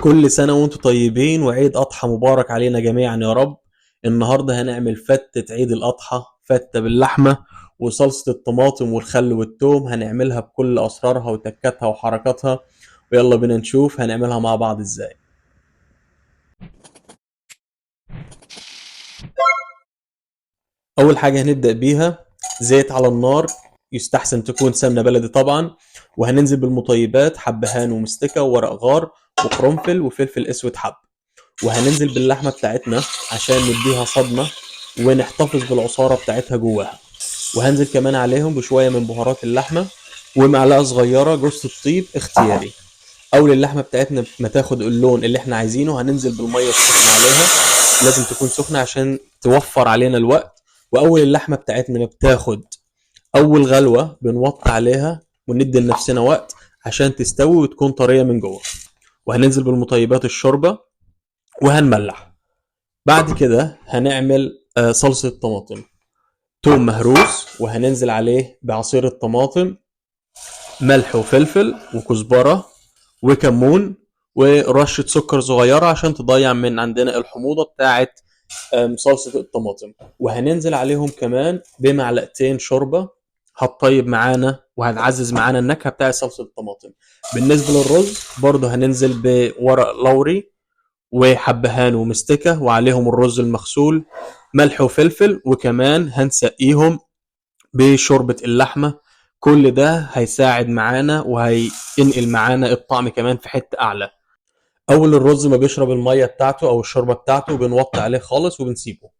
كل سنة وانتم طيبين، وعيد أضحى مبارك علينا جميعا يا رب. النهاردة هنعمل فتة عيد الأضحى، فتة باللحمة وصلصة الطماطم والخل والثوم، هنعملها بكل أسرارها وتكاتها وحركاتها، ويلا بينا نشوف هنعملها مع بعض ازاي. أول حاجة هنبدأ بيها زيت على النار، يستحسن تكون سمنة بلدي طبعا، وهننزل بالمطيبات حبهان ومستكة وورق غار وقرنفل وفلفل اسود حب، وهننزل باللحمة بتاعتنا عشان نديها صدمة ونحتفظ بالعصارة بتاعتها جواها، وهنزل كمان عليهم بشوية من بهارات اللحمة ومعلقة صغيرة جوز الطيب اختياري. أول اللحمة بتاعتنا ما تاخد اللون اللي احنا عايزينه هننزل بالمية السخنة عليها، لازم تكون سخنة عشان توفر علينا الوقت. وأول اللحمة بتاعتنا ما بتاخد أول غلوة بنوطي عليها وندي لنفسنا وقت عشان تستوي وتكون طرية من جوه. وهننزل بالمطيبات الشوربة وهنملح. بعد كده هنعمل صلصة طماطم، توم مهروس وهننزل عليه بعصير الطماطم، ملح وفلفل وكزبرة وكمون ورشة سكر صغيرة عشان تضيع من عندنا الحموضة بتاعت صلصة الطماطم. وهننزل عليهم كمان بمعلقتين شوربة هتطيب معانا وهتعزز معانا النكهة بتاعت صلصة الطماطم. بالنسبة للرز برضه هننزل بورق لوري وحبهان ومستكة وعليهم الرز المغسول، ملح وفلفل، وكمان هنسقيهم بشوربة اللحمة. كل ده هيساعد معانا وهينقل معانا الطعم كمان في حتة أعلى. أول الرز ما بيشرب المية بتاعته أو الشوربة بتاعته بنوطي عليه خالص وبنسيبه.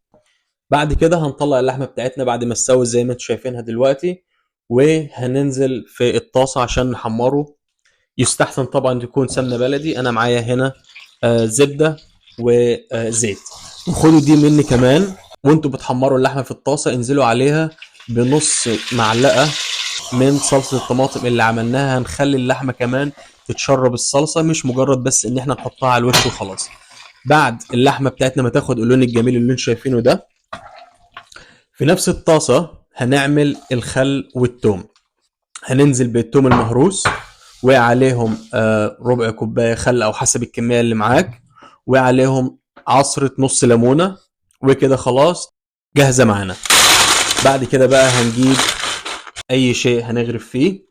بعد كده هنطلع اللحمة بتاعتنا بعد ما استوت زي ما انتم شايفينها دلوقتي، وهننزل في الطاسة عشان نحمره. يستحسن طبعا تكون سمنة بلدي، أنا معايا هنا زبدة وزيت. وخدوا دي مني كمان، وانتوا بتحمروا اللحمة في الطاسة انزلوا عليها بنص معلقة من صلصة الطماطم اللي عملناها. هنخلي اللحمة كمان تتشرب الصلصة، مش مجرد بس ان احنا نحطها على الوش وخلاص. بعد اللحمة بتاعتنا ما تاخد اللون الجميل اللي انتوا شايفينه ده، في نفس الطاسة هنعمل الخل والثوم. هننزل بالثوم المهروس وعليهم ربع كوباية خل او حسب الكمية اللي معاك، وعليهم عصرة نص ليمونة، وكده خلاص جاهزة معانا. بعد كده بقى هنجيب اي شيء هنغرف فيه،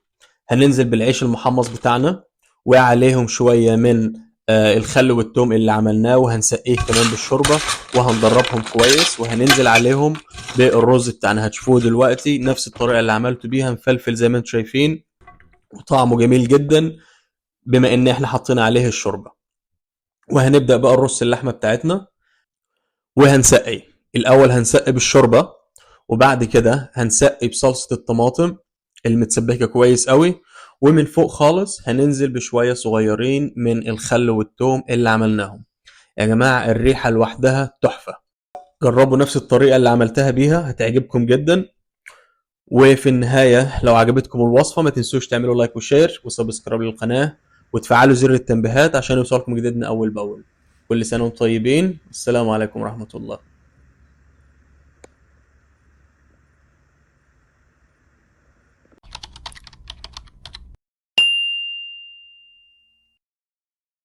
هننزل بالعيش المحمص بتاعنا وعليهم شوية من الخل والثوم اللي عملناه، وهنسقيه كمان بالشوربة وهندربهم كويس، وهننزل عليهم بالرز بتاعنا. هتشوفوه دلوقتي نفس الطريقة اللي عملته بيها، مفلفل زي ما انتم شايفين وطعمه جميل جدا بما ان احنا حطينا عليه الشوربة. وهنبدأ بقى نرص اللحمة بتاعتنا وهنسقي. الاول هنسقي بالشوربة، وبعد كده هنسقي بصلصة الطماطم المتسبكة كويس قوي، ومن فوق خالص هننزل بشوية صغيرين من الخل والثوم اللي عملناهم. يا جماعة الريحة لوحدها تحفة، جربوا نفس الطريقة اللي عملتها بيها هتعجبكم جدا. وفي النهاية لو عجبتكم الوصفة ما تنسوش تعملوا like و share و subscribe للقناة وتفعلوا زر التنبيهات عشان يوصلكم جديدنا أول بأول. كل سنة وانتم طيبين، السلام عليكم ورحمة الله.